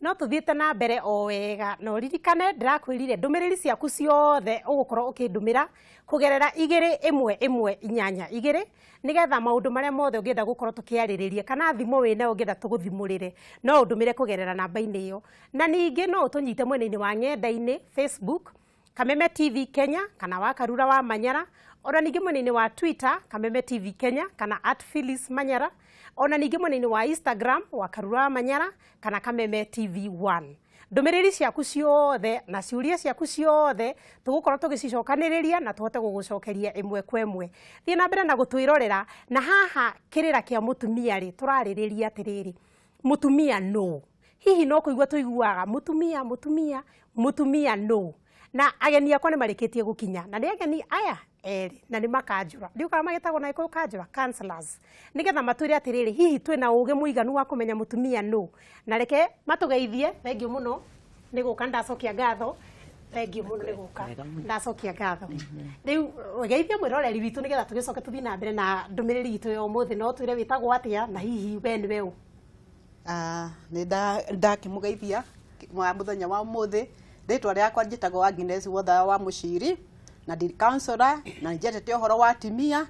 No tũthiĩte na mbere o wega na ũririkane ndĩrakwĩrire ndũmĩrĩri ciaku ciothe ũgũkorwo ũkĩndũmĩra kũgerera 21182 nĩgetha maũndũ marĩa mothe ũngĩenda gũkorwo tũkĩarĩrĩria kana thimo wĩnayo ũngĩenda tũgũthimũrĩre no ũndũmĩre kũgerera namba-inĩ ĩyo. Na ningĩ no ũtũnyite mwena-inĩ wa ng'enda-inĩ Facebook Kameme TV Kenya kana wa Karura wa Manyara, ona ningĩ mwena-inĩ wa Twitter Kameme TV Kenya kana @Phyllis Manyara, ona ningĩ mwena-inĩ wa Instagram wa Karura wa Manyara kana Kameme TV 1. Ndũmĩrĩri ciaku ciothe na ciũria ciaku ciothe tũgũkorwo tũgĩcicokanĩrĩria na tũhote gũgũcokeria ĩmwe kwa ĩmwe. Thiĩ na mbere na gũtwĩrorera na haha kĩrĩra kĩa mũtumia rĩ tũrarĩrĩria atĩrĩrĩ, mũtumia nũ? Hihi no kũigua tũiguaga mũtumia mũtumia mũtumia nũ? Na ageni akwa nĩ marĩkĩtie gũkinya na nĩ ageni aya erĩ na nĩ makanjũra ndiũ kana magĩtagwo na gĩkũyũ kanjũra counselors, nĩgetha matwĩre atĩrĩrĩ hihi twĩna ũgĩ mũiganu wa kũmenya mũtumia nũ. Na reke matũgeithie. Thengiũ mũno nĩ gũka, ndacokia ngatho. Thengiũ mũno nĩ gũka, ndacokia ngatho. Rĩu geithia mwĩroreri witũ nĩgetha tũgĩcoke tũthiĩ na mbere na ndũmĩrĩri itũ ya ũmũthĩ. No twĩre wĩtagwo atĩa na hihi we nĩwe ũ? Nĩ ndakĩmũgeithia wa mũthenya wa ũmũthĩ. Rĩtwa rĩakwa njĩtagwo Agnes Wothaya wa Mũciri na ndĩ counselor na njetete ũhoro wa atumia.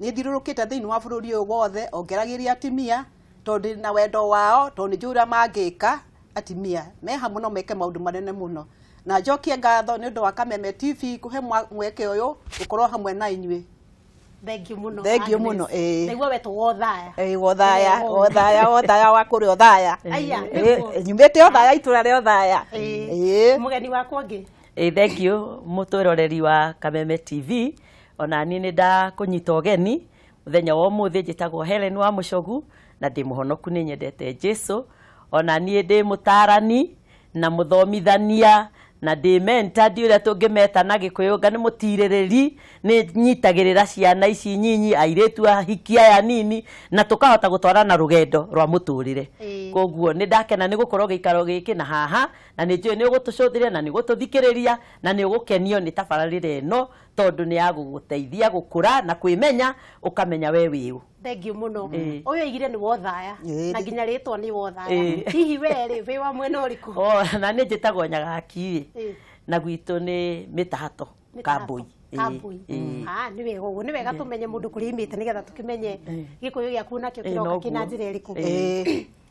Nĩ thiũrũrũkĩte thĩinĩ wa bũrũri ũyũ wothe ongeragĩria atumia tondũ na wendo wao, tondũ nĩ njũĩ ũrĩa mangĩka. Atumia me hamwe no meke maũndũ manene mũno. Na njokie ngatho nĩ ũndũ wa Kameme TV kũhe mweke ũyũ gũkorwo hamwe na inyuĩ. Thengiũ mũno. Thengiũ mũno, ĩĩ. Naigua wetwo Wothaya. Ĩĩ, Wothaya, Wothaya, Wothaya wa kũrĩa Othaya. Aya, nĩguo. Nyumĩte Othaya, itũra rĩa Othaya. Ĩĩ. Mũgeni wakwa ũngĩ. Ĩĩ, thank you mũtwĩroreri wa Kameme TV. Ona niĩ nĩ ndakũnyita ũgeni mũthenya wa ũmũthĩ. Njĩtagwo Helen wa Mũcogu na ndĩ mũhonoku, nĩ nyendete Jesu. Ona niĩ ndĩ mũtarani na mũthomithania na ndĩ mentor, ndi ũrĩa tũngĩmeta na gĩkũyũ nga nĩ mũtirĩrĩri. Nĩ nyitagĩrĩra ciana ici nyinyi, airĩtu ahiki aya nini, na tũkahota gũtwarana rũgendo rwa mũtũrĩre. Koguo nĩ ndakena nĩ gũkorwo gĩikaro gĩkĩ na haha, na nĩ njũĩ nĩ ũgũtũcũthĩrĩria na nĩ ũgũtũthikĩrĩria na nĩ ũgũkenio nĩ tabarĩra ĩno tondũ nĩ ya gũgũteithia gũkũra na kwĩmenya, ũkamenya we wĩũ. Thengiũ mũno. Ũyũ aigire nĩ Wothaya na nginya rĩtwa nĩ Wothaya. Hihi we rĩ wĩ wa mwena ũrĩkũ? O na nĩ njĩtagwo Nyagaki rĩ, na gwitũ nĩ Mĩtahato Kambui. Kambui. Nĩ wega ũguo, nĩ wega tũmenye mũndũ kũrĩa imĩte nĩgetha tũkĩmenye gĩkũyũ gĩaku nakĩo kĩroka kĩna njĩra ĩrĩkũ.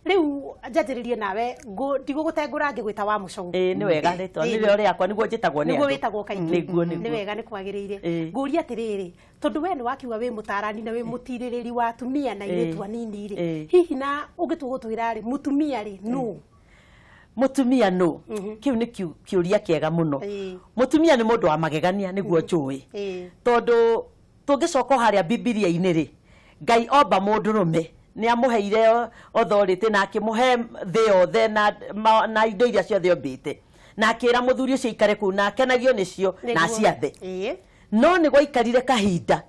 Rĩu njanjĩrĩrie nawe, ndigũgũtengũra ngĩgwĩta wa Mũcogu. Ĩĩ, nĩ wega, rĩtwa nĩrĩo rĩakwa, nĩguo njĩtagwo nĩ nĩguo andũ. Wĩtagwo kaingĩ. Nĩguo, nĩ nĩguo. wega, nĩ kwagĩrĩire. Ngũrie atĩrĩrĩ, tondũ we nĩ wakiuga wĩ mũtarani na wĩ mũtirĩrĩri wa atumia na airĩtu anini rĩ, hihi na ũngĩtua gũtwĩra rĩ, mũtumia rĩ nũ? Mũtumia nũ? Kĩu nĩ kĩũria kĩega mũno. Mũtumia nĩ mũndũ wa magegania, nĩguo njũĩ, tondũ tũngĩcoka o harĩa Bibilia-inĩ rĩ, Ngai omba mũndũrũme nĩ amũheire authority na akĩmũhe thĩ yothe na indo iria ciothe ombĩte, na akĩra mũthuri ũcio aikare kũu na akenagio nĩcio na aciathe. No nĩ gwaikarire kahinda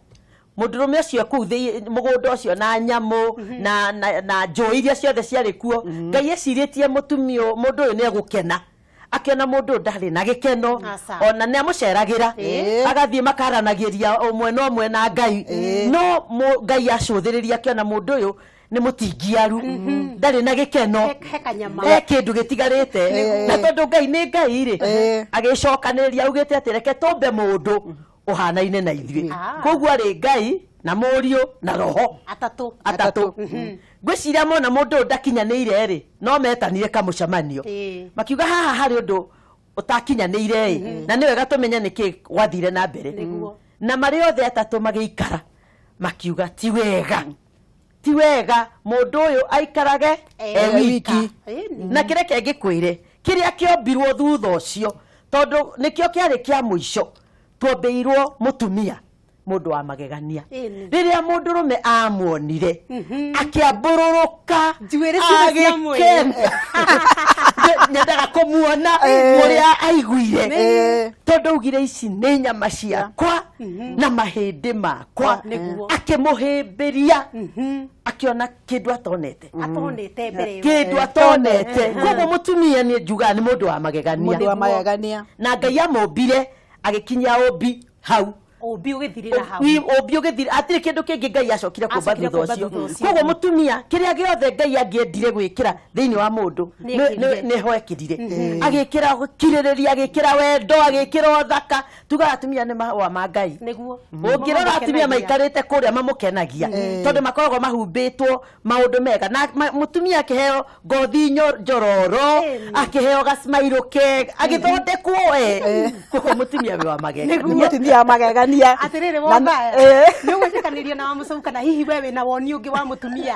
mũndũrũme ũcio kũu mũgũnda ũcio na nyamũ na njũĩ iria ciothe ciarĩ kuo, Ngai ecirĩtie mũtumia mũndũ ũyũ nĩ egũkena, akĩona mũndũ ũyũ ndarĩ na gĩkeno. Ona nĩ amũceragĩra, agathiĩ makaranagĩria ũmwe na ũmwe na Ngai, no Ngai acũthĩrĩria akĩona mũndũ ũyũ nĩ mũtingiaru, ndarĩ na gĩkeno, He kanyama. He kĩndũ gĩtigarĩte. Na tondũ Ngai nĩ Ngai rĩ, agĩcokanĩrĩria augĩte atĩ reke tũmbe mũndũ ũhanaine na ithuĩ. Koguo arĩ Ngai na Mũriũ na Roho. Atatũ. Atatũ. Ngwĩciria mona mũndũ ũyũ ndakinyanĩire rĩ, no metanire kamũcemanio, makiuga haha harĩ ũndũ ũtakinyanĩire ĩ, na nĩ wega tũmenye nĩkĩ gwathire na mbere. Na marĩ othe atatũ magĩikara makiuga ti wega, ti wega mũndũ ũyũ aikarage e wiki. Na kĩreke ngĩkwĩre kĩrĩa kĩombirwo thutha ũcio, tondũ nĩkĩo kĩarĩ kĩa mũico, tuombĩirwo mũtumia mũndũ wa magegania. Rĩrĩa mũndũrũme amuonire akĩambũrũrũka, Njuĩrĩ ciothe cia mwĩrĩ. agĩkena. Nyendaga kũmuona ũrĩa aiguire, tondũ augire ici nĩ nyama ciakwa na mahĩndĩ makwa. Akĩmũhĩmbĩria, akĩona kĩndũ atonete. Atonete mbere ĩyo. Kĩndũ atonete. Koguo mũtumia nĩ njugaga nĩ mũndũ wa magegania. Mũndũ wa magegania. Na Ngai amũmbire agĩkinyia ũmbi hau. Ũmbi ũgĩthirĩra hau. Ũmbi ũgĩthira hatirĩ kĩndũ kĩngĩ Ngai acokire kũmba thutha ũcio. Koguo mũtumia kĩrĩa gĩothe Ngai angĩendire gwĩkĩra thĩinĩ wa mũndũ nĩho ekĩrire. Agĩkĩra kirĩrĩria, agĩkĩra wendo, agĩkĩra ũthaka. Tugaga atumia nĩ mahũa ma Ngai. Nĩguo. Ũngĩrora atumia maikarĩte kũrĩa mamũkenagia tondũ makoragwo mahumbĩtwo maũndũ mega. Na mũtumia akĩheo ngothi njororo, akĩheo gacmairũ kega, agĩthondekwo koguo mũtumia wĩ wa magegania. Mũtumia wa magegania. Atĩrĩrĩ wotha nĩ ũgwĩtĩkanĩria na Wamũcau kana hihi we wĩna woni ũngĩ wa mũtumia?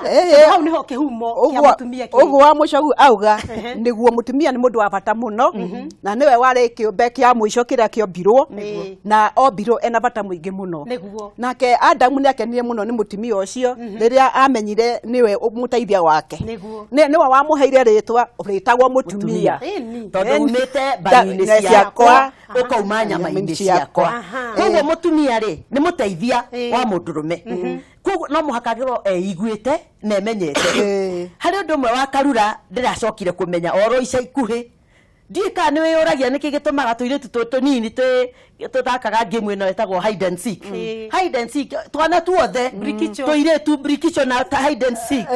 Hau nĩho kĩhumo kĩa mũtumia kĩrĩ. Ũguo Wamũcau auga nĩguo mũtumia nĩ mũndũ wa bata mũno na nĩwe warĩ kĩũmbe kĩa mũico kĩrĩa kĩombirwo na ombirwo ena bata mũingĩ mũno. Nake Adamu nĩ akenire mũno nĩ mũtumia ũcio rĩrĩa amenyire nĩwe mũteithia wake. Nĩwe wamũheire rĩtwa rĩtagwo mũtumia tondũ umĩte mbaru-inĩ ciakwa ũkauma nyama-inĩ ciakwa. Koguo mũtumia rĩ nĩ mũteithia wa mũndũrũme. Koguo no mũhaka agĩrwo eiguĩte na emenyete. Harĩ ũndũ ũmwe wa Karura ndĩracokire kũmenya oro ica ikuhĩ. Ndiũĩ kana nĩ wĩyũragia nĩkĩ gĩtũmaga tũirĩtu tũnini tũthakaga game ĩno ĩtagwo hide and seek. Hide and seek twana tuothe tũirĩtu brikicho na hide and seek.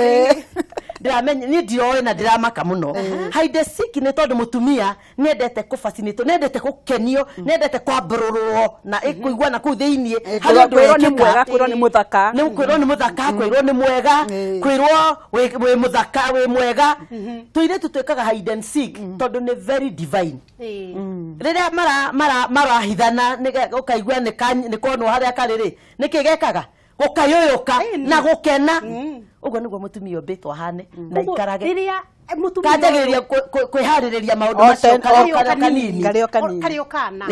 Ndĩramenya niĩ ndiroĩ na ndĩramaka mũno. Hide and seek nĩ tondũ mũtumia nĩendete kũbacinĩtwo, nĩendete gũkenio, nĩendete kwambũrũrwo na kũigua na kũu thĩiniĩ. Harĩ ũndũ wekĩka, kwĩrwo nĩ mũthaka, kwĩrwo nĩ mũthaka, kwĩrwo nĩ mwega, kwĩrwo wĩ mũthaka, wĩ mwega. Tũirĩtu twĩkaga hide and seek tondũ nĩ very divine. Rĩrĩa marahithana ũkaigua nĩ konwo harĩa karĩ rĩ, nĩkĩ gekaga? Gũkayũyũka na gũkena. Ũguo nĩguo mũtumia ũmbĩtwo ahane na ikarage. Rĩrĩa mũtumia kanjagĩrĩria kwĩharĩrĩria maũndũ macio kanini karĩ o kana.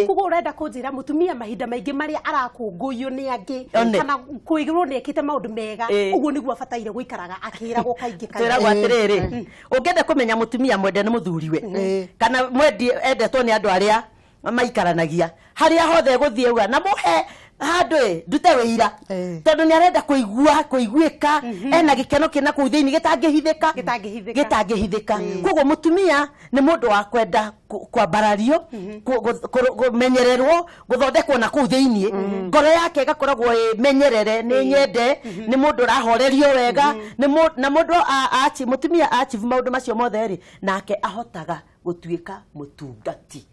Koguo ũrenda kũnjĩra mũtumia mahinda maingĩ marĩa arakũngũiywo nĩ angĩ kana kũigĩrwo nĩ ekĩte maũndũ mega, ũguo nĩguo abataire gũikaraga akĩragwo kaingĩ kaingĩ. Twĩragwo atĩrĩrĩ, ũngĩenda kũmenya mũtumia mwende nĩ mũthuriwe kana mwendi endetwo nĩ andũ arĩa maikaranagia, harĩa hothe gũthiĩ uga na mũhe handũ ndute wĩira tondũ nĩ arenda kũigua kũiguĩka ena gĩkeno kĩna kũu thĩinĩ gĩtangĩhithĩka gĩtangĩhithĩka. Koguo mũtumia nĩ mũndũ wa kwenda kwambarario, kũmenyererwo, gũthondekwo na kũu thĩinĩ, ngoro yake ĩgakoragwo ĩmenyerere, nĩ nyende, nĩ mũndũ ũrahorerio wega, na mũndũ mũtumia achieve maũndũ macio mothe rĩ, nake ahotaga gũtuĩka mũtungati.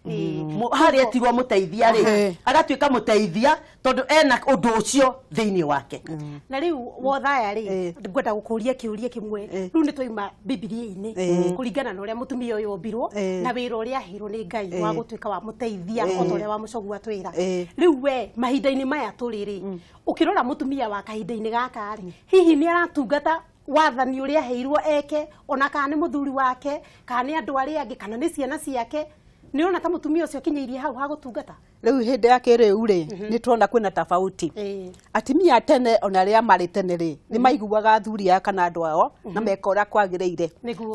Harĩa etirwo mũteithia rĩ, agatuĩka mũteithia tondũ ena ũndũ ũcio thĩinĩ wake. Na rĩu wothaya rĩ, ngwenda gũkũria kĩũria kĩmwe. Rĩu nĩ twauma Bibilia-inĩ kũringana na ũrĩa mũtumia ũyũ ombirwo na wĩra ũrĩa aheirwo nĩ Ngai wa gũtuĩka wa mũteithia o ta ũrĩa Wamũcogu atwĩra. Rĩu we mahinda-inĩ maya tũrĩ rĩ, ũkĩrora mũtumia wa kahinda-inĩ gaka rĩ, hihi nĩ aratungata wathani ũrĩa aheirwo eke, ona kana nĩ mũthuri wake, kana nĩ andũ arĩa angĩ, kana nĩ ciana ciake? Nĩ ũrona ta mũtumia ũcio akinyĩirie hau ha gũtungata? Rĩu hĩndĩ ya kĩrĩu rĩ, nĩ tuona kwĩna tofauti. Atumia tene ona arĩa marĩ tene rĩ, nĩ maiguaga athuri aya kana andũ ao na meka ũrĩa kwagĩrĩire.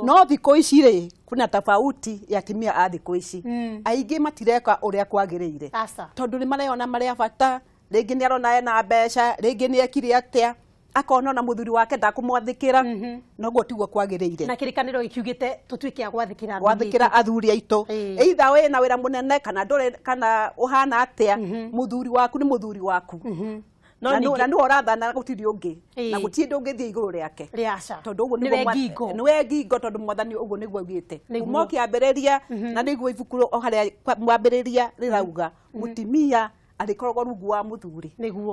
No thikũ ici rĩ, kwĩna tofauti ya atumia a thikũ ici. Aingĩ matireka ũrĩa kwagĩrĩire tondũ nĩ mareyona marĩ a bata, rĩngĩ nĩ arona ena mbeca, rĩngĩ nĩ ekire atĩa, akona ona mũthuri wake ndakũmwathĩkĩra, noguo tiguo kwagĩrĩire. Na kĩrĩkanĩro gĩkiugĩte tũtuĩke a gwathĩkĩra athuri aitũ. Either wĩna wĩra mũnene kana ndũrĩ, kana ũhana atĩa, mũthuri waku nĩ mũthuri waku. Na nĩwe ũrathana, gũtirĩ ũngĩ, na gũtirĩ ũndũ ũngĩthiĩ igũrũ rĩake. Tondũ ũguo nĩguo nĩwe ngingo, tondũ mwathani ũguo nĩguo augĩte. Kuma ũkĩambĩrĩria, na nĩguo ibuku o harĩa mwambĩrĩria rĩrauga mũtumia arĩkoragwo rungu wa mũthuri.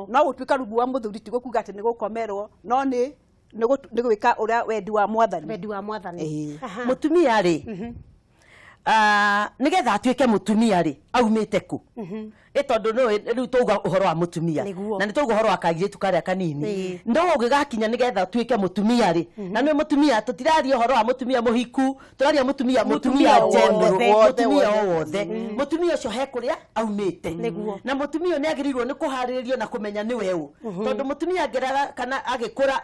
No gũtuĩka rungu wa mũthuri ti gũkuga atĩ nĩ gũkomerwo, no nĩ gwĩka ũrĩa wendi wa mwathani. Wendi wa mwathani. Mũtumia rĩ, nĩgetha atuĩke mũtumia rĩ, aumĩte kũ? Tondũ rĩu twauga ũhoro wa mũtumia na nĩ twauga ũhoro wa kairĩtu karĩa kanini, no ũngĩgakinya nĩgetha ũtuĩke mũtumia rĩ, na nĩ mũtumia, tũtiraria ũhoro wa mũtumia mũhiku, tũraria mũtumia general, mũtumia o wothe. Mũtumia ũcio he kũrĩa aumĩte, na mũtumia ũyũ nĩ agĩrĩirwo nĩ kũharĩrĩrio na kũmenya nĩwe ũ, tondũ mũtumia angĩrara kana agĩkũra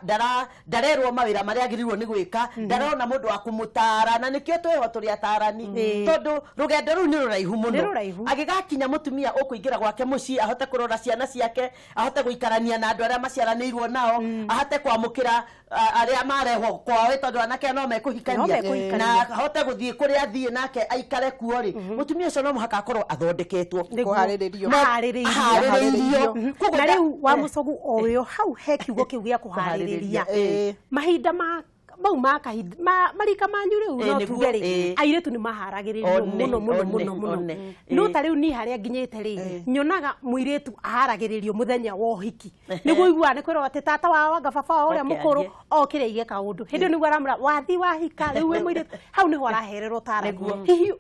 ndarerwo mawĩra marĩa agĩrĩirwo nĩ gwĩka, ndarona mũndũ wa kũmũtara, na nĩkĩo twĩho tũrĩ atarani, tondũ rũgendo rũu nĩ rũraihu mũno. Agĩgakinya mũtumia ũkũingĩra gwake mũciĩ ahote kũrora ciana ciake, ahote gũikarania na andũ arĩa maciaranĩirwo nao, ahote kwamũkĩra arĩa marehwo kwao tondũ anake no mekũhikania, na ahote gũthiĩ kũrĩa athiĩ nake aikare kuo rĩ, mũtumia ũcio no mũhaka akorwo athondeketwo, kũharĩrĩrio. Aharĩrĩirio. Na rĩu wa Mũcogu oyo hau he kiugo kĩu gĩa kũharĩrĩria mahinda ma mau ma kahinda marika manyu rĩu no tuge rĩ airĩtu nĩ maharagĩrĩrio mũno mũno mũno mũno. No ta rĩu niĩ harĩa nginyĩte rĩ nyonaga mũirĩtu aharagĩrĩrio mũthenya wa ũhiki, nĩguo iguaga nĩ kwĩrwo atĩ tata wao anga baba wao ũrĩa mũkũrũ okĩre aige kaũndũ, hĩndĩ ĩyo nĩguo aramwĩra wathi wahika rĩu wĩ mũirĩtu, hau nĩho arahererwo ũtaarani. Hihi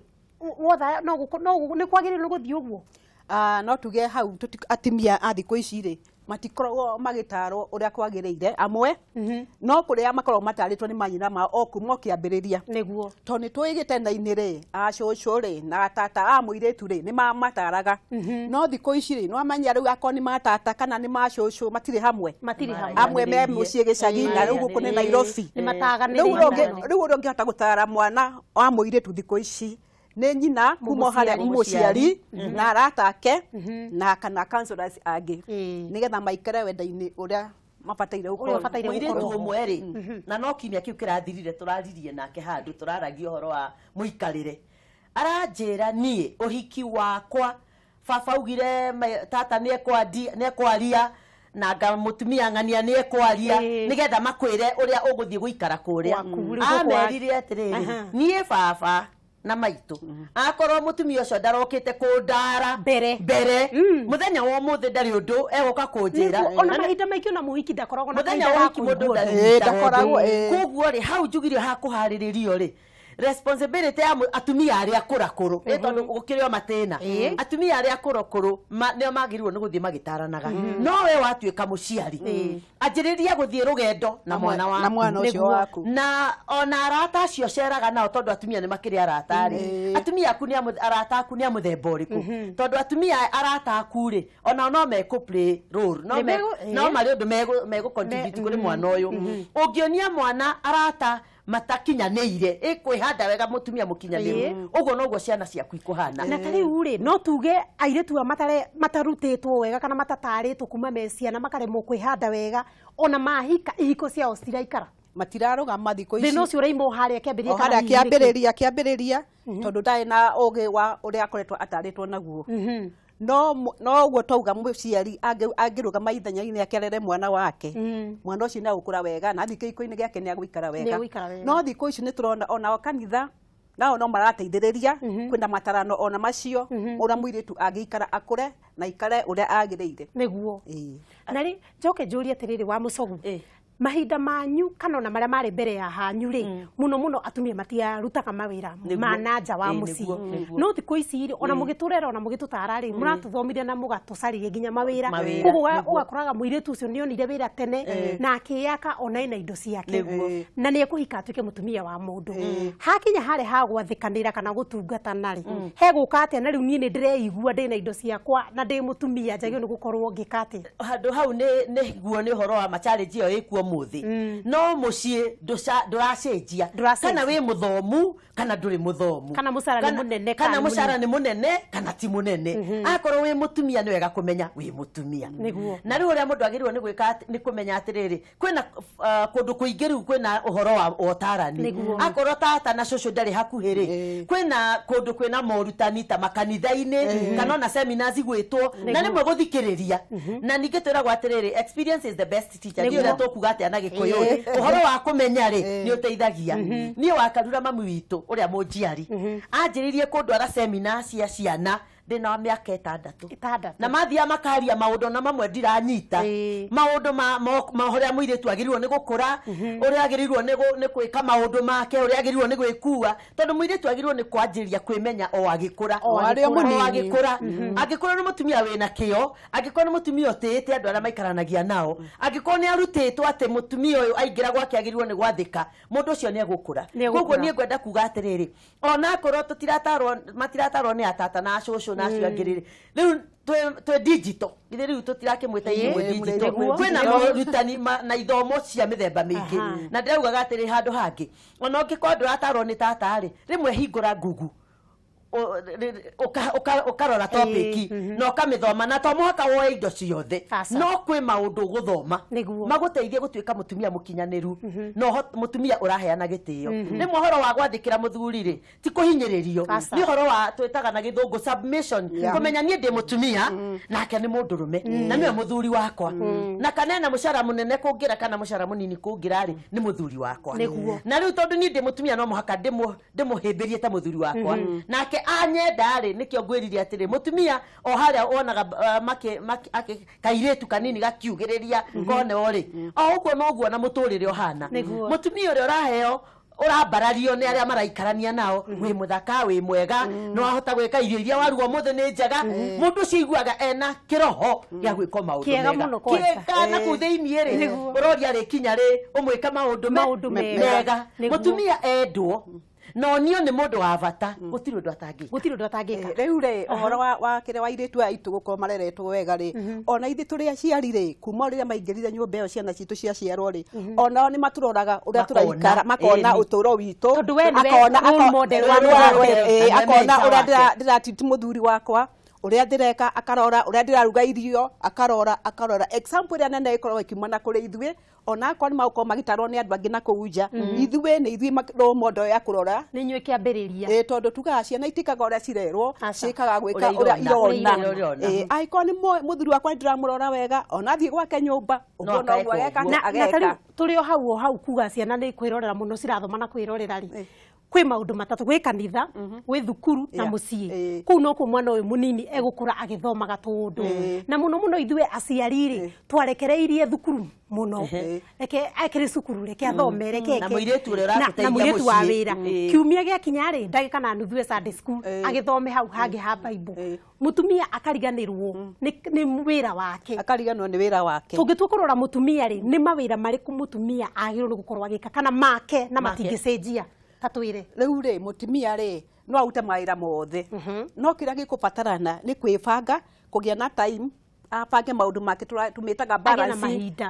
wotha no nĩ kwagĩrĩirwo gũthiĩ ũguo? No tuge hau atimia a thikũ ici rĩ matikoragwo magĩtarwo ũrĩa kwagĩrĩire amwe, no kũrĩa makoragwo matarĩtwo nĩ manyina mao o kuma o kĩambĩrĩria. Nĩguo. Tondũ nĩ tũĩ gĩtena-inĩ rĩ, acũcũ rĩ na tata a mũirĩtu rĩ nĩ mamataraga, no thikũ ici rĩ nĩwamenya rĩu akorwo nĩ matata kana nĩ macũcũ matirĩ hamwe, amwe me mũciĩ gĩcagi na rĩu gũkũ nĩ Nairobi. Rĩu ũrĩa ũngĩhota gũtara mwana wa mũirĩtu thikũ ici nĩ nyina kuma harĩa mũciari na arata ake na kana counselors angĩ, nĩgetha maikare wenda-inĩ ũrĩa mabataire gũkorwo. Mũirĩtu ũmwe rĩ, na no kiumia kĩu kĩrathirire tũraririe nake handũ tũraragia ũhoro wa mũikarĩre, aranjĩra niĩ ũhiki wakwa baba augire tata nĩekwaria na nga mũtumia ng'ania nĩekwaria nĩgetha makwĩre ũrĩa ũgũthiĩ gũikara kũrĩa. Amerire atĩrĩrĩ, niĩ baba na maitũ akorwo mũtumia ũcio ndarokĩte kũndara mbere mũthenya wa ũmũthĩ ndarĩ ũndũ egũka kũnjĩra. Ona mahinda maingĩ ona mũhiki ndakoragwo na mũthenya wa ũhiki mũndũ ndakoragwo. Koguo rĩ hau njugire hakũharĩrĩrio rĩ responsibility ya atumia arĩa akũrakũrũ, tondũ gũkĩrĩ o matĩna, atumia arĩa akũrakũrũ nĩo magĩrĩirwo nĩ gũthiĩ magĩtaranaga. No we watuĩka mũciari anjĩrĩria gũthiĩ rũgendo na mwana waku, na ona arata acio ceraga nao, tondũ atumia nĩ makĩrĩ arata rĩ, atumia aku nĩ arata aku nĩ a mũthemba ũrĩkũ? Tondũ atumia arata aku rĩ onao no mekũ play role, no marĩ ũndũ megũ contribute kũrĩ mwana ũyũ. Ũngĩonia mwana arata matakinyanĩire ĩkwĩhanda wega mũtumia mũkinyanĩru, ũguo noguo ciana ciaku ikũhana. Na ta rĩu rĩ no tuge airĩtu aya matarutĩtwo wega kana matatarĩtwo kuma me ciana makaremwo kwĩhanda wega, ona mahika ihiko ciao citiraikara, matirarũgama thikũ ici. Thĩna ũcio ũraima o harĩa kĩambĩrĩria, harĩa kĩambĩrĩria kĩambĩrĩria, tondũ ndarĩ na ũgĩ wa ũrĩa akoretwo atarĩtwo naguo. No ũguo twauga mũciari angĩrũgama ithenya-inĩ akerere mwana wake, mwana ũcio nĩ agũkũra wega na athiĩ kĩhiko-inĩ gĩake nĩ agũikara wega. No thikũ ici nĩ tũrona onao kanitha nao no marateithĩrĩria, kwĩna matarano ona macio ũrĩa mũirĩtu angĩikara akũre na aikare ũrĩa agĩrĩire. Nĩguo. Na rĩ njoke njũrie atĩrĩrĩ wa Mũcogu, mahinda manyu kana ona marĩa marĩ mbere ya hanyu rĩ, mũno mũno atumia matiarutaga mawĩra ma na nja wa mũciĩ, no thikũ ici rĩ ona mũgĩtũrera ona mũgĩtũtara rĩ mũratũthomithia na mũgatũcarĩria nginya mawĩra, koguo ũgakoraga mũirĩtu ũcio nĩonire wĩra tene na akĩyaka ona ena indo ciake na nĩekũhika atuĩke mũtumia wa mũndũ. Hakinya harĩa ha gwathĩkanĩra kana gũtungatana rĩ, hegũka atĩa? Na rĩu niĩ nĩ ndĩreigua ndĩna indo ciakwa na ndĩ mũtumia njagĩrĩirwo nĩ gũkorwo ngĩka atĩa? Handũ hau nĩguo nĩ ũhoro wa ma-challenge ĩyo ĩkuo mũthĩ, no mũciĩ ndũracenjia, kana wĩ mũthomu kana ndũrĩ mũthomu, kana mũcara nĩ mũnene, kana mũcara nĩ mũnene kana ti mũnene. Akorwo wĩ mũtumia nĩ wega kũmenya wĩ mũtumia. Na rĩu ũrĩa mũndũ agĩrĩirwo nĩ gwĩka nĩ kũmenya atĩrĩrĩ, kwĩna kũndũ kũingĩ rĩu kwĩna ũhoro wa ũtarani. Akorwo tata na cũcũ ndarĩ hakuhĩ rĩ, kwĩna kũndũ kwĩna morutani ta makanitha-inĩ kana ona seminars gwĩtwo, na rĩmwe gũthikĩrĩria. Na ningĩ twĩragwo atĩrĩrĩ, experience is the best teacher. Ndiũĩ ũrĩa tũkuga atĩa na Gĩkũyũ, ũhoro wa kũmenya rĩ nĩ ũteithagia. Niĩ wakarura mami witũ ũrĩa mũnjiari anjĩrĩirie kũndwara seminar cia ciana ndĩna wa mĩaka 6 na mathiaga makaria maũndũ na mamwe ndiranyita, maũndũ ma ũrĩa mũirĩtu agĩrĩirwo nĩ gũkũra, ũrĩa agĩrĩirwo nĩ gwĩka maũndũ make, ũrĩa agĩrĩirwo nĩ gwĩkua, tondũ mũirĩtu agĩrĩirwo nĩ kwanjĩrĩria kwĩmenya o agĩkũra, o agĩkũra. Angĩkorwo nĩ mũtumia wĩna kĩo, angĩkorwo nĩ mũtumia ũtĩĩte andũ arĩa maikaranagia nao, angĩkorwo nĩ arutĩtwo atĩ mũtumia ũyũ aingĩra gwake agĩrĩirwo nĩ gwathĩka, mũndũ ũcio nĩ egũkũra. Koguo niĩ ngwenda kuga atĩrĩrĩ, onakorwo tũtiratarwo, matiratarwo nĩ atata na acũcũ na acio angĩ rĩrĩ, rĩu twĩ digital, githĩ rĩu tũtirakĩmwĩta inyuĩ digital, kwĩna morutani na ithomo cia mĩthemba mĩingĩ. Na ndĩraugaga atĩrĩ handũ hangĩ, ona ũngĩkorwo ndũratarwo nĩ tata rĩ, rĩmwe hingũra Google, Ũkarora topic na ũkamĩthoma na to mũhaka woe indo ciothe no kwĩ maũndũ ũgũthoma magũteithie gũtuĩka mũtumia mũkinyanĩru na mũtumia ũraheana gĩtĩo. Rĩmwe ũhoro wa gwathĩkĩra mũthuri rĩ ti kũhinyĩrĩrio, nĩ ũhoro wa twĩtaga na gĩthũngũ submission, kũmenya niĩ ndĩ mũtumia nake nĩ mũndũrũme na nĩwe mũthuri wakwa, na kana ena mũcara mũnene kũngĩra kana mũcara mũnini kũngĩra rĩ nĩ mũthuri wakwa. Na rĩu tondũ niĩ ndĩ mũtumia no mũhaka ndĩmũhĩmbĩrie ta mũthuri wakwa nake anyenda rĩ nĩkĩo ngwĩrire atĩrĩ mũtumia o harĩa wonaga kairĩtu kanini gakiugĩrĩria koneo rĩ o ũguo noguo na mũtũrĩre ũhana. Mũtumia ũrĩa ũraheo ũrambarario nĩ arĩa maraikarania nao, wĩ mũthaka wĩ mwega no ahota gwĩka irio iria waruga ũmũthĩ nĩ njega, mũndũ ũcio aiguaga ena kĩroho gĩa gwĩka maũndũ mega kĩega na kũu thĩiniĩ rĩ ũroria rĩkinya rĩ ũmwĩke maũndũ mega. Mũtumia endwo no nio nĩ mũndũ wa bata, gũtirĩ ũndũ atangĩka, gũtirĩ ũndũ atangĩka. Rĩu rĩ ũhoro wa kĩrĩa wa airĩtu aya aitũ gũkorwo mareretwo wega rĩ, ona ithuĩ tũrĩ aciari rĩ kuma rĩrĩa maingĩrire nyũmba ĩyo ciana citũ ciaciarwo rĩ onao nĩ matũroraga ũrĩa tũraikara, makona ũtũũro witũ, akona ũrĩa ndĩratiti mũthuri wakwa, ũrĩa ndĩreka, akarora ũrĩa ndĩraruga irio, akarora akarora. Example ĩrĩa nene ĩkoragwo ĩkiumana kũrĩ ithuĩ, ona akorwo nĩ magũkorwo magĩtarwo nĩ andũ angĩ na kũu nja, ithuĩ nĩ ithuĩ role model ya kũrora, nĩ inyuĩ kĩambĩrĩria. Tondũ tugaga ciana itikaga ũrĩa cirerwo, ciĩkaga gwĩka ũrĩa irona. Angĩkorwo nĩ mũthuri wakwa nĩndĩramũrora wega, ona athiĩ gwake nyũmba ũguo noguo ageka. Na tarĩu tũrĩ o hau o hau kuga ciana nĩ kwĩrorera mũno cirathoma na kwĩrorera rĩ, kwĩ maũndũ matatũ, gwĩ kanitha, gwĩ thukuru na mũciĩ. Kũu nokuo mwana ũyũ mũnini egũkũra agĩthomaga tũũndũ. Na mũno mũno ithuĩ aciari rĩ twarekereirie thukuru mũno, reke ekĩrĩ cukuru, reke athome, reke eke na mũirĩtu ũrĩa ũratũteithia na mũirĩtu wa wĩra. Kiumia gĩakinya rĩ ndagĩka na nuthu e Sunday school agĩthome hau hangĩ ha Bible. Mũtumia akariganĩrwo nĩ wĩra wake, akariganĩrwo nĩ wĩra wake. Tũngĩtua kũrora mũtumia rĩ nĩ mawĩra marĩkũ mũtumia agĩrĩirwo nĩ gũkorwo agĩka kana make na matingĩcenjia? Tatwĩre. Rĩu rĩ mũtumia rĩ no arute mawĩra mothe, no kĩrĩa gĩkũbatarana nĩ kwĩbanga, kũgĩa na time, abange maũndũ make tũmĩtaga balance,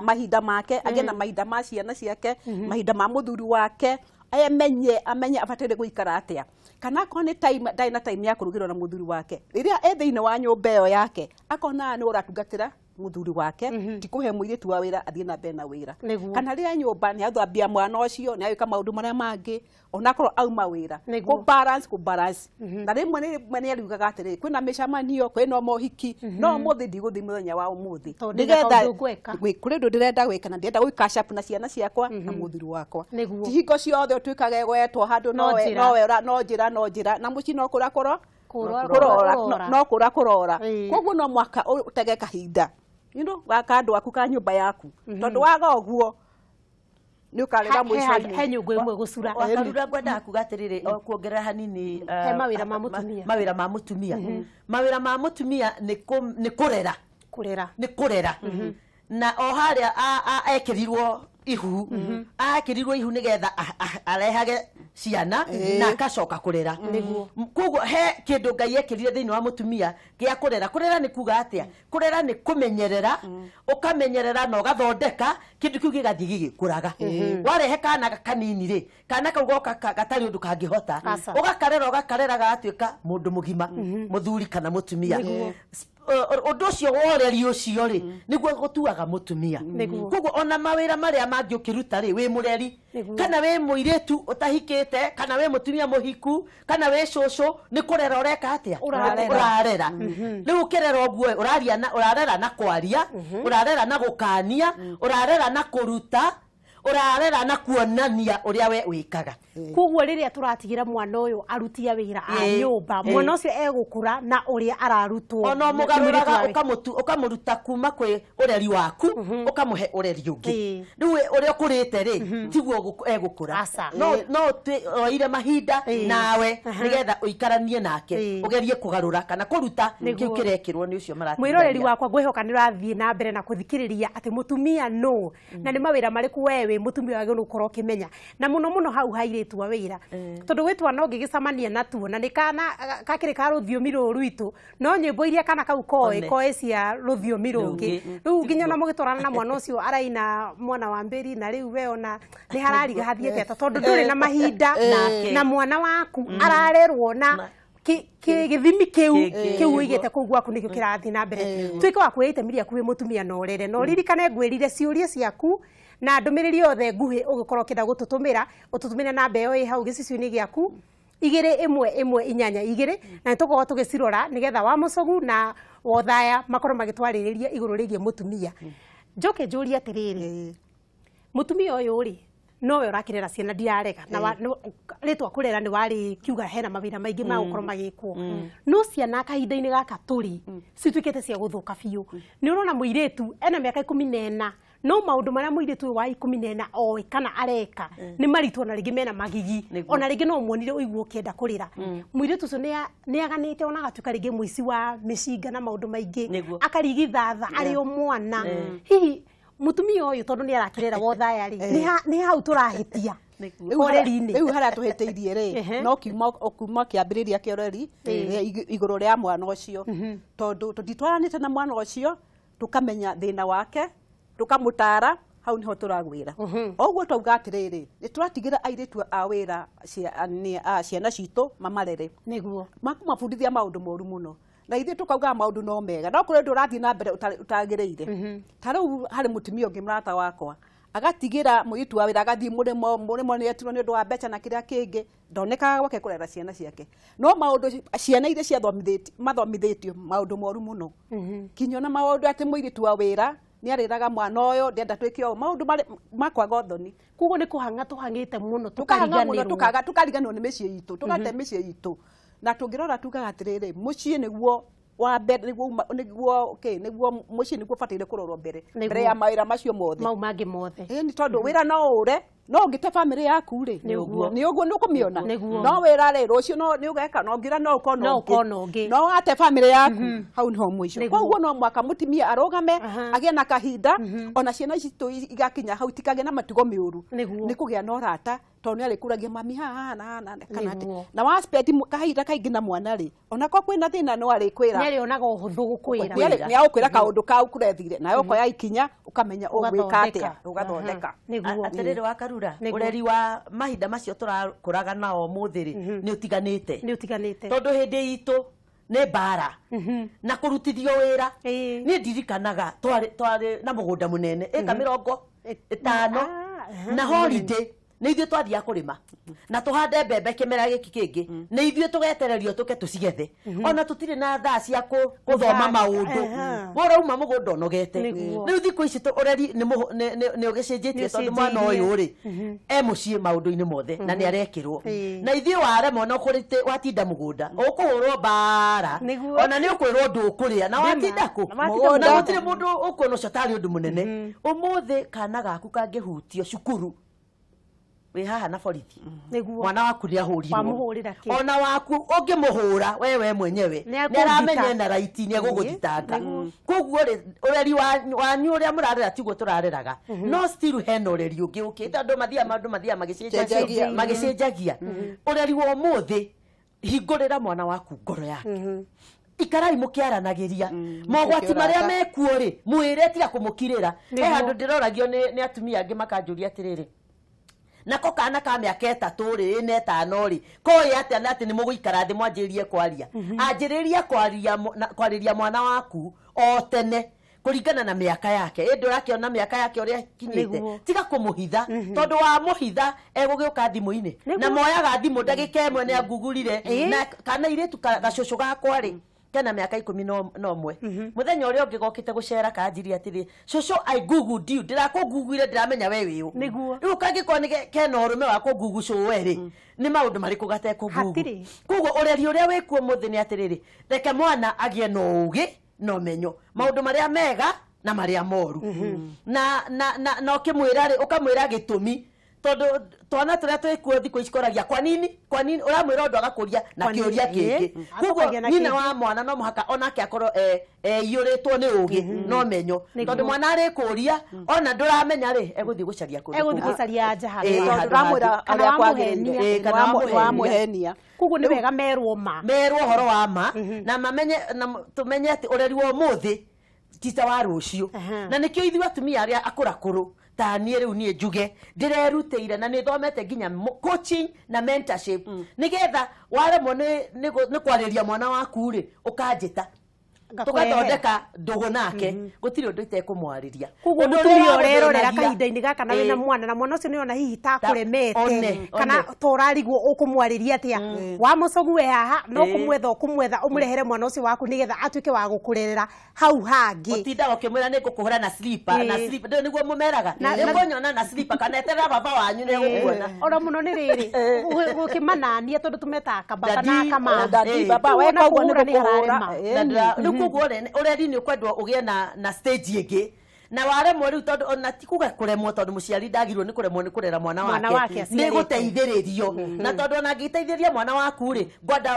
mahinda make, agĩe na mahinda ma ciana ciake, mahinda ma mũthuri wake, amenye amenye abataire gũikara atĩa. Kana akorwo nĩ time ndarĩ na time ya kũrugĩrwo na mũthuri wake, rĩrĩa e thĩinĩ wa nyũmba ĩyo yake akona nĩ ũratungatĩra mũthuri wake, ti kũhe mũirĩtu wa wĩra athiĩ na mbere na wĩra. Kana rĩrĩa nyũmba nĩ athambia mwana ũcio, nĩ agĩka maũndũ marĩa mangĩ, onakorwo auma wĩra, kũ balance kũ balance. Na rĩmwe nĩ ariugaga atĩrĩrĩ, kwĩna mĩcemanio, kwĩna mohiki, no ũmũthĩ ndigũthiĩ mũthenya wa ũmũthĩ, nĩgetha kũrĩ ũndũ ndĩrenda gwĩka na ndĩrenda gwĩ catch up na ciana ciakwa na mũthuri wakwa. Ti hingo ciothe ũtuĩkaga gwetwo handũ nowe no njĩra no njĩra na mũciĩ no kũra kũrora no kũra kũrora. Koguo no mwaka ũtege kahinda gaka andũ aku ka nyũmba yaku, tondũ waga ũguo nĩ ũkarĩra mũico-inĩ. He nyũngũ ĩmwe gũcura. Wakarura ngwendaga kuga atĩrĩrĩ, o kuongerera hanini, he mawĩra ma mũtumia. Mawĩra ma mũtumia, mawĩra ma mũtumia nĩ kũrera, kũrera nĩ kũrera. Na o harĩa ekĩrirwo ihu, akĩrirwo ihu nĩgetha arehage ciana na akacoka kũrera. Koguo he kĩndũ Ngai ekĩrire thĩinĩ wa mũtumia gĩa kũrera. Kũrera nĩ kuga atĩa? Kũrera nĩ kũmenyerera, ũkamenyerera na ũgathondeka kĩndũ kĩu gĩgathiĩ gĩgĩkũraga. Warehe kana kanini rĩ, kana kau goka gatarĩ ũndũ kangĩhota, ũgakarera ũgakarera gagatuĩka mũndũ mũgima, mũthuri kana mũtumia. Ũndũ ũcio woreri ũcio rĩ nĩguo gũtuaga mũtumia. Koguo ona mawĩra marĩa mangĩ ũkĩruta rĩ, wĩ mũreri kana wĩ mũirĩtu ũtahikĩte kana wĩ mũtumia mũhiku kana wĩ cũcũ, nĩ kũrera ũreka atĩa? Ũrarera. Rĩu ũkĩrera ũguo ũraria na ũrarera na kwaria, ũrarera na gũkania, ũrarera na kũruta, ũrarera na kuonania ũrĩa we wĩkaga. Koguo rĩrĩa tũratigĩra mwana ũyũ arutia wĩra a nyũmba, mwana ũcio egũkũra na ũrĩa ararutwo. Ona mũgarũraga ũkamũruta kuma kwĩ ũreri waku ũkamũhe ũreri ũngĩ. Rĩu ũrĩa ũkũrĩte rĩ tiguo egũkũra. No oire mahinda nawe nĩgetha ũikaranie nake ũgerie kũgarũra kana kũruta kĩu kĩrekĩrwo nĩ ũcio maratigithania. Mwĩroreri wakwa ngwĩhoka nĩ ũrathiĩ na mbere na kũthikĩrĩria atĩ mũtumia nũ na nĩ mawĩra marĩkũ we wĩ mũtumia wagĩrĩirwo gũkorwo ũkĩmenya, na mũno mũno hau hairĩtu wa wĩra, tondũ gwĩ twana ũngĩgĩcemania natuo na nĩ kana kakĩrĩ ka rũthiomi rũrũ rwitũ, no nyĩmbo iria kana kau koĩ koĩ cia rũthiomi rũngĩ. Rĩu nginya ona mũgĩtwarana na mwana ũcio araina mwana wa mbĩri, na rĩu we ona nĩ harariga hathiĩte atĩa, tondũ ndũrĩ na mahinda na mwana waku ararerwo na Gĩthimi kĩu kĩu ũigĩte kũu gwaku nĩkĩo kĩrathiĩ na mbere. Tuĩke wa kuoya itemi rĩaku wĩ mũtumia na ũrere, na ũririkane ngwĩrire ciũria ciaku na ndũmĩrĩri yothe nguhĩ ũgĩkorwo ũkĩenda gũtũtũmĩra, ũtũtũmĩre namba ĩyo ĩ hau gĩcicio-inĩ gĩaku 21182, na nĩtũgũkorwo tũgĩcirora nĩgetha wa Mũcũgu na Wothaya makorwo magĩtwarĩrĩria igũrũ rĩgiĩ mũtumia. Njoke njũrie atĩrĩrĩ, mũtumia ũyũ rĩ nowe ũrakĩrera ciana, ndirarega na rĩtwa kũrera nĩ warĩ kiuga hena mawĩra maingĩ ma gũkorwo magĩkwo, no ciana kahinda-inĩ gaka tũrĩ cituĩkĩte cia gũthũka biũ. Nĩ ũrona mũirĩtu ena mĩaka 14, no maũndũ marĩa mũirĩtu ũyũ wa 14 oĩ kana areka nĩ maritũ, ona rĩngĩ mena magigi, ona rĩngĩ no muonire ũigue ũkĩenda kũrĩra. Mũirĩtu ũcio nĩ aganĩte ona agatuĩka rĩngĩ mũici wa mĩcinga na maũndũ maingĩ, akarigithatha arĩ o mwana. Hihi mũtumia ũyũ tondũ nĩ arakĩrera Wothaya rĩ, nĩ hau tũrahĩtia ũreri-inĩ? Rĩu harĩa tũhĩtĩirie rĩ, no kiuma kĩambĩrĩria kĩa ũreri igũrũ rĩa mwana ũcio, tondũ tũtitwaranĩte na mwana ũcio, tũkamenya thĩna wake, tũkamũtara, hau niho tũragwĩra. Oguo twauga atĩrĩrĩ, nĩ tũratigĩra airĩtu a wĩra ciana citũ mamarere, nĩguo makamabundithia maũndũ moru mũno, na ithuĩ tũkaugaga maũndũ no mega, no kũrĩ ũndũ ũrathiĩ na mbere ũtagĩrĩire. Ta rĩu harĩ mũtumia ũngĩ mũrata wakwa, agatigĩra mũirĩtu wa wĩra agathiĩ mũrĩmo, mũrĩmo nĩ etirwo nĩ ũndũ wa mbeca na kĩrĩa kĩngĩ, ndonekaga gwake kũrera ciana ciake, no maũndũ ciana iria mathomithĩtio maũndũ moru mũno, kinya ona maũndũ atĩ mũirĩtu wa wĩra nĩ arĩraga mwana ũyũ ndenda twĩke ũũ, maũndũ makwaga ũthoni. Koguo nĩ kũhang'a tũhang'ĩte mũno, tũkariganĩrwo, tũkariganĩrwo nĩ mĩciĩ itũ, tũgate mĩciĩ itũ. Na tũngĩrora tugaga atĩrĩrĩ, mũciĩ nĩguo wa mbere, nĩguo nĩguo mũciĩ nĩguo ũbataire kũrorwo mbere mbere ya mawĩra macio mothe, mau mangĩ mothe. Ĩĩ, tondũ wĩra no ũre, no ũngĩte bamĩrĩ yaku rĩ, nĩ ũguo nĩ ũkũmĩona. No wĩra rĩ, rũciũ no nĩ ũgeka, no ngira no ũkona ũngĩ, no wate bamĩrĩ yaku, hau niho mũico. Koguo no mwaka mũtumia arũgame, agĩe na kahinda, ona ciana citũ igakinya hau itikagĩe na matugo mĩũru, nĩ kũgĩa na ũrata, tondũ nĩ arĩkũragia mami haha na haha kana atĩ. Na wa spend kahinda kaingĩ na mwana rĩ, ona ko kwĩna thĩna no arĩkwĩra, nĩ arĩonaga ũhũthũ gũkwĩra, nĩ agũkwĩra kaũndũ kau kũrethire, nawe ũkoya ikinya ũkamenya ũgwĩka atĩa, ũgathondeka. Atĩrĩrĩ Wakarura, ũreri wa mahinda macio tũrakũraga nao ũmũthĩ rĩ, nĩ ũtiganĩte, nĩ ũtiganĩte, tondũ hĩndĩ itũ nĩ mbara na kũrutithio wĩra. Niĩ ndirikanaga twarĩ na mũgũnda mũnene ĩka 50 na holiday nĩ ithuĩ twathiaga kũrĩma na tũhande mbembe kĩmera gĩkĩ kĩngĩ, nĩ ithuĩ tũgetererio tũke tũcigethe, ona tũtirĩ na thaa cia gũthoma maũndũ, ũrauma mũgũnda ũnogete. Rĩu thikũ ici ũreri nĩ ũgĩcenjetie, tondũ mwana ũyũ rĩ e mũciĩ maũndũ-inĩ mothe na nĩ arekĩrwo, na ithuĩ warema ona watinda mũgũnda ũkũhũrwo mbara, ona nĩ ũkwĩrwo ndũkũrĩa na watinda kũ, na gũtirĩ mũndũ ũkuona ũcio tarĩ ũndũ mũnene. Ũmũthĩ kana gaku kangĩhutio cukuru wĩ haha na borithi, mwana waku nĩ ahũrirwo, ona waku ũngĩmũhũra wewe mwenyewe nĩ aramenya ena raiti, nĩ egũgũthitanga. Koguo rĩ, ũreri wanyu ũrĩa mũrarera tiguo tũrareraga, no still hena ũreri ũngĩ ũkĩte, andũ mathiaga maũndũ mathiaga magĩcenjagia. Ũreri wa ũmũthĩ, hingũrĩra mwana waku ngoro yake, ikarai mũkĩaranagĩria mogwati marĩa mekuo rĩ, mwĩre, tiga kũmũkirĩra. He handũ ndĩroragio nĩ atumia angĩ makanjũria atĩrĩrĩ, nako kana ka mĩaka 3 rĩ 4 5 rĩ, koĩ atĩa na atĩ nĩ mũgũikara thĩ mwanjĩrĩrie kwaria? Anjĩrĩria kwarĩria mwana waku o tene kũringana na mĩaka yake. Ĩndĩ ũrakĩona mĩaka yake ũrĩa ĩkinyĩte, tiga kũmũhitha, tondũ wamũhitha egũgĩũka thimũ-inĩ, na moyaga thimũ ndagĩka ĩmwe nĩ angugurire. Na kana irĩtu gacũcũ gakwa rĩ, kena mĩaka 11, mũthenya ũrĩa ũngĩ gokĩte gũcera kanjirie atĩrĩ, cũcũ I googled you, ndĩrakũnguguire, ndĩramenya we wĩ ũ. Rĩu kangĩkorwo nĩ kena ũrũme wa kũngugu cũwe rĩ, nĩ maũndũ marĩkũ gatekũngugu? Koguo ũreri ũrĩa wĩkuo mũthĩ nĩ atĩrĩrĩ, reke mwana agĩe na ũũgĩ na ũmenyo maũndũ marĩa mega na marĩa moru, na ũkĩmwĩra rĩ, ũkamwĩra gĩtũmi, tondũ twana tũrĩa twĩkuo thikũ ici koragia kwa nini, kwa nini, ũramwĩra ũndũ agakũria na kĩũria kĩngĩ. Koguo nyina wa mwana no mũhaka onake akorwo iyũrĩtwo nĩ ũũgĩ na ũmenyo, tondũ mwana arĩkũria ona ndũramenya rĩ, egũthiĩ gũcaria kũndũ egũthiĩ gũcaria nja handũ, tondũ ũramwĩra ũrĩa kwagĩrĩire, kana wamũhenia. Koguo nĩ wega merwo ma, merwo ũhoro wa ma, na mamenye, na tũmenye atĩ ũreri wa ũmũthĩ ti ta wa rũciũ. Na nĩkĩo ithuĩ atumia arĩa akũrakũrũ Ta niĩ rĩu niĩ njuge ndĩrerutĩire na nĩ thomete nginya coaching na mentorship nĩgetha waremwo nĩ kwarĩria mwana waku rĩ ũkanjĩta tugathondeka ndũgũ nake gũtirĩ ũndũ itekũmwarĩria. Koguo mũtumia ũrerorera kahinda-inĩ gaka na wĩna mwana na mwana ũcio nĩona hihi takũremete kana torarigwo ũkũmwarĩria atĩa wamũcogue haha no kũmwetha ũkũmwetha ũmũrehere mwana ũcio waku nĩgetha atuĩke wa gũkũrerera hau hangĩ. Ũtindaga ũkĩmwĩra nĩ ngũkũhũra na slipper na slipper ndũ nĩguo mũmeraga nĩngũnyona na slipper kana eterera baba wanyu nĩegũkuona. Oro mũno nĩ rĩrĩ gũkĩmanania tondũ tũmetaga kababa na kamama baba we koguo nĩ gũkũhũra. Koguo ũreri nĩ ũkwendwo ũgĩe na stage ĩngĩ na waremwo rĩu tondũ ona ti kuga kũremwo tondũ mũciari ndagirwo nĩ kũremwo nĩ kũrera mwana wake nĩ gũteithĩrĩrio na tondũ ona angĩteithĩrĩria mwana waku rĩ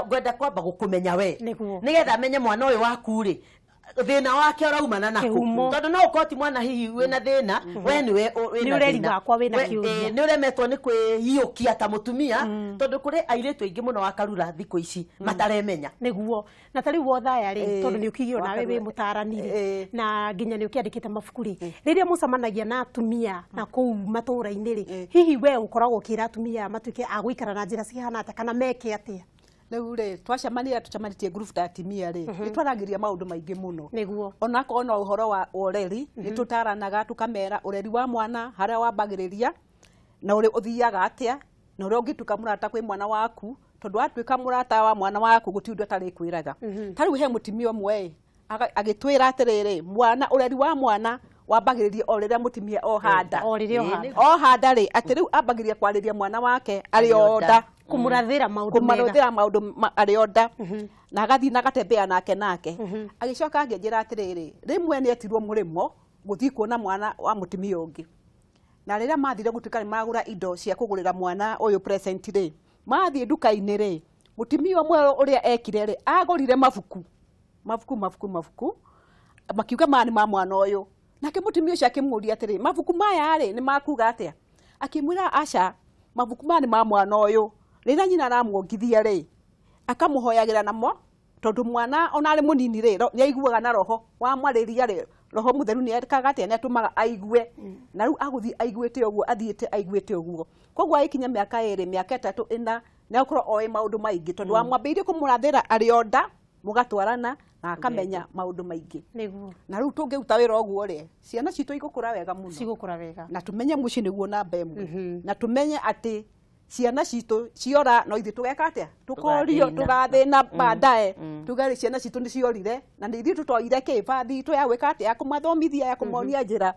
ngwenda kwamba gũkũmenya we nĩgetha amenye mwana ũyũ waku rĩ thĩna wake ũraumana naku tondũ no ũkorwo ti mwana hihi wĩna thĩna we nĩwe wĩna thĩna nĩ ũremetwo nĩ kwĩhiũkia ta mũtumia tondũ kũrĩ airĩtu aingĩ mũno wa Karura thikũ ici mataremenya. Nĩguo na ta rĩu wothaya rĩ tondũ nĩ ũkĩgio nawe wĩ mũtaarani rĩ na nginya nĩ ũkĩandĩkĩte mabuku rĩ rĩrĩa mũcemanagia na atumia na kũu matũũra-inĩ rĩ hihi we ũkoragwo ũkĩra atumia matuĩke a gũikara na njĩra cihana atĩa kana meke atĩa? Rĩu rĩ twacemania tũcemanĩtie group ta atimia rĩ nĩ twaragĩria maũndũ maingĩ mũno. Nĩguo onakorwo no ũhoro wa ũreri nĩ tũtaranaga tũkamera ũreri wa mwana harĩa wambagĩrĩria na ũrĩa ũthiaga atĩa na ũrĩa ũngĩtuĩka mũrata kwĩ mwana waku tondũ watuĩka mũrata wa mwana waku gũtirĩ ũndũ atarĩkwĩraga. Ta rĩu he mũtumia ũmwe agĩtwĩra atĩrĩrĩ mwana ũreri wa mwana wambagĩrĩria o rĩrĩa mũtumia ohanda ohanda rĩ atĩ rĩu ambagĩrĩria kwarĩria mwana wake arĩ o nda kũmũrathĩra maũndũ mega maũndũ arĩ o nda na agathiĩ na agatembea nake agĩcoka akĩnjĩra atĩrĩrĩ rĩmwe nĩ etirwo mũrĩmo gũthiĩ kuona mwana wa mũtumia ũngĩ na rĩrĩa mathire gũtuĩka nĩ maragũra indo cia kũgũrĩra mwana ũyũ present rĩ mathiĩ nduka-inĩ rĩ mũtumia ũmwe ũrĩa ekire rĩ agũrire mabuku mabuku mabuku mabuku makiuga maya nĩ ma mwana ũyũ nake mũtumia ũcio akĩmũria atĩrĩ mabuku maya rĩ nĩ makuga atĩa akĩmwĩra aca mabuku maya nĩ ma mwana ũyũ rĩrĩa nyina aramuongithia rĩ akamũhoyagĩra namo tondũ mwana ona arĩ mũnini rĩ nĩ aiguaga na roho wamwarĩria rĩ roho mũtheru nĩ ekaga atĩa nĩ atũmaga aigue na rĩu agũthiĩ aiguĩte ũguo athiĩte aiguĩte ũguo koguo agĩkinya mĩaka 2 mĩaka 3 4 nĩ agũkorwo oĩ maũndũ maingĩ tondũ wamwambĩrĩirie kũmũrathĩra arĩ o nda mũgatwarana na akamenya maũndũ maingĩ. Nĩguo na rĩu tũngĩruta wĩra ũguo rĩ ciana citũ igũkũra wega mũno cigũkũra wega na tũmenye mũciĩ nĩguo namba ĩmwe na tũmenye atĩ ciana citũ ciora no ithuĩ tũgeka atĩa tũkorio tũgathĩna baadaye tuge rĩ ciana citũ nĩ ciorire na nĩ ithuĩ tũtoire kĩ bathi itũ ya gwĩka atĩa ya kũmathomithia ya kũmonia njĩra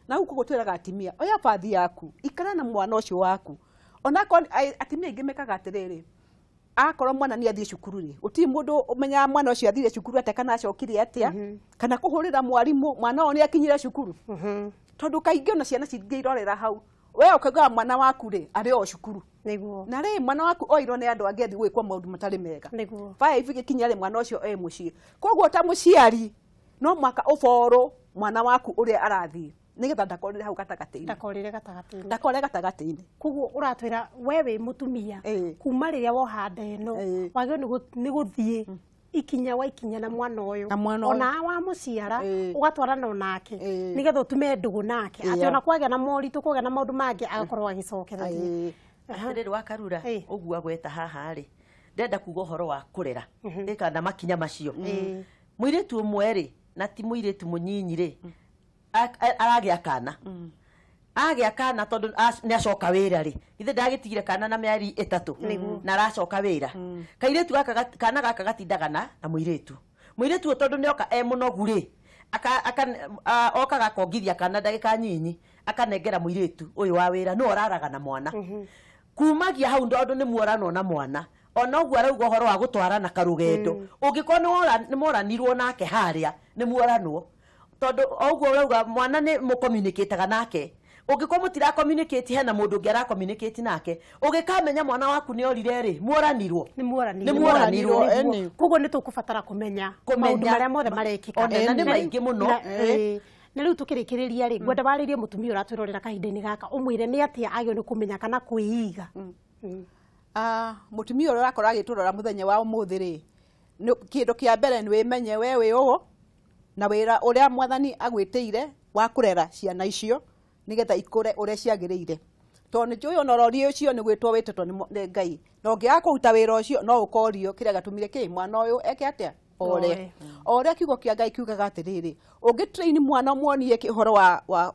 na rĩu koguo twĩraga atimia oya bathi yaku ikara na mwana ũcio waku onakorwo atimia aingĩ mekaga atĩrĩrĩ akorwo mwana nĩ athiĩ cukuru rĩ gũtirĩ mũndũ ũmenyaga mwana ũcio athire cukuru atĩa kana acokire atĩa kana kũhũrĩra mwarimũ mwana ũyũ nĩ akinyire cukuru tondũ kaingĩ ona ciana cingĩirorera hau we ũkaugaga mwana waku rĩ arĩ o cukuru nĩguo na rĩ mwana waku oirwo nĩ andũ angĩ athiĩ gwĩkwo maũndũ matarĩ mega nĩguo 5 gĩkinya rĩ mwana ũcio e mũciĩ koguo ta mũciari no mwaka ũborwo mwana waku ũrĩa arathiĩ nĩgetha ndakorere hau gatagatĩ-inĩ ndakorere gatagatĩ-inĩ ndakore gatagatĩ-inĩ koguo ũratwĩra we wĩ mũtumia kuma rĩrĩa woha nda ĩno wagĩrĩirwo nĩ gũthiĩ ikinya wa ikinya na mwana ũyũ ona wamũciara ũgatwarana onake nĩgetha ũtume ndũgũ nake atĩ ona kwagĩa na moritũ kwagĩa na maũndũ mangĩ agakorwo agĩcokereria. Atĩrĩrĩ wa Karura ũguo agweta haha rĩ ndenda kuga ũhoro wa kũrera kana makinya macio mũirĩtu ũmwe rĩ na ti mũirĩtu mũnyinyi rĩ aragĩa kana agĩa kana tondũ nĩ acoka wĩra rĩ ithe ndagĩtigire kana na mĩeri 3 na aracoka wĩra kairĩtu gaka kana gaka gatindaga na mũirĩtu mũirĩtu tondũ nĩ oka e mũnogu rĩ okaga akongithia kana ndagĩka nyinyi akanengera mũirĩtu ũyũ wa wĩra nĩ oraraga na mwana kumagia hau tondũ nĩ muoranwo na mwana ona ũguo arauga ũhoro wa gũtwarana karũgendo ũngĩkorwo nĩ moranirwo nake harĩa nĩ muoranwo tondũ ũguo ũrauga mwana nĩ mũcommunicataga nake ũngĩkorwo mũtira communicate hena mũndũ ũngĩ ara communicate nake ũgĩkamenya mwana waku nĩ orire rĩ muoranirwo nĩ muoranirwo koguo nĩ tũkũbatara kũmenya maũndũ marĩa mothe marekĩka ona nĩ maingĩ mũno. Na rĩu tũkĩrĩkĩrĩria rĩ ngwenda warĩrie mũtumia ũratwĩrorera kahinda-inĩ gaka ũmwĩre nĩ atĩa agĩrĩirwo nĩ kũmenya kana kwĩiga. Mũtumia ũrĩa ũrakorwo agĩtũrora mũthenya wa ũmũthĩ rĩ kĩndũ kĩa mbere nĩ wĩmenye we wĩ ũũ na wĩra ũrĩa mwathani agwĩtĩire wa kũrera ciana icio nĩgetha ikũre ũrĩa ciagĩrĩire. Tondũ nĩ njũĩ ona ũroria ũcio nĩ gwĩtwo wĩtĩtwo nĩ Ngai, na ũngĩaga kũruta wĩra ũcio no ũkorio kĩrĩa gatũmire kĩ mwana ũyũ eke atĩa ore. O ũrĩa kiugo kĩa Ngai kiugaga atĩrĩrĩ, ũngĩ train mwana muonie ũhoro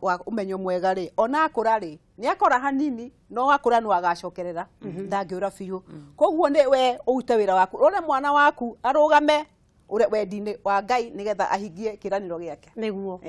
wa ũmenyo mwega rĩ, ona akũra rĩ nĩ akora hanini, no akũra no agacokerera, ndangĩũra biũ. Koguo nĩ we ũrute wĩra waku, ũrore mwana waku arũgame ũrĩa wendi-inĩ wa Ngai nĩgetha ahingie kĩĩranĩro gĩake. Nĩguo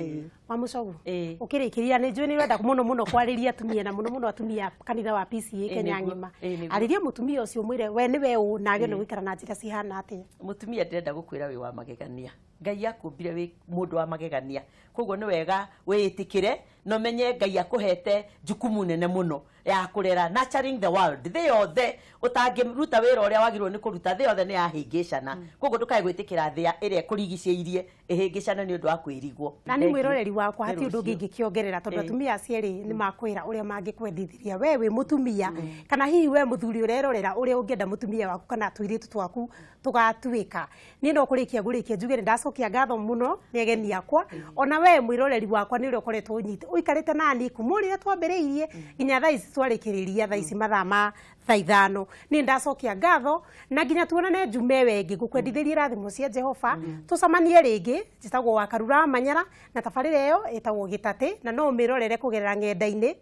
wa Mũcogu ũkĩrĩkĩria nĩ njũĩ nĩ ũrenda mũno mũno kwarĩria atumia, na mũno mũno atumia kanitha wa PCA Kenya ng'ima. Arĩria mũtumia ũcio mwĩre we nĩwe ũ na agĩrĩirwo gũikara na njĩra cihana atĩa. Mũtumia ndĩrenda gũkwĩra wĩ wa magegania. Ngai akũmbire wĩ mũndũ wa magegania, koguo nĩ wega wĩĩtĩkĩre na ũmenye Ngai akũhete jukumu nene mũno ya kũrera, nurturing the world. Thĩ yothe ũtangĩruta wĩra ũrĩa wagĩrĩirwo nĩ kũruta, thĩ yothe nĩ yahĩngĩcana. Koguo ndũkae gwĩtĩkĩra thĩ ĩrĩa ĩkũrigicĩirie ĩhĩngĩcane nĩ ũndũ wa kwĩrigwo. Na nĩ mwĩroreri wakwa hatirĩ ũndũ ũngĩ ingĩkĩongerera, tondũ atumia acio erĩ nĩ makwĩra ũrĩa mangĩkwendithĩria we wĩ mũtumia, kana hihi we mũthuri ũrerorera ũrĩa ũngĩenda mũtumia waku kana tũirĩtu twaku tũgatuĩka. Niĩ no kũrĩkia ngũrĩkia njuge nĩ ndacokia ngatho mũno nĩ ageni akwa, ona we mwĩroreri wakwa nĩ ũrĩa ũkoretwo ũnyite ũikarĩte nani kuma ũrĩa twambĩrĩirie nginya thaa ici twarĩkĩrĩria, thaa ici mathaa ma thaa 5. Niĩ ndacokia ngatho na nginya tuonane njume ĩyo ĩngĩ, ngũkwendithĩria irathimo cia Jehova. Tũcemanie rĩngĩ. Njĩtagwo Wakarura wa Manyara na tabarĩra ĩyo ĩtagwo Gĩtatĩ, na no ũmĩrorere kũgerera ng'enda-inĩ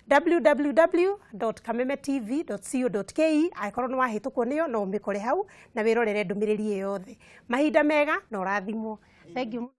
www.kamemetv.co.ke. Angĩkorwo nĩ wahĩtũkwo nĩyo no ũmĩkore hau na wĩrorere ndũmĩrĩri ĩyo yothe. Mahinda mega na ũrathimwo. Thank you.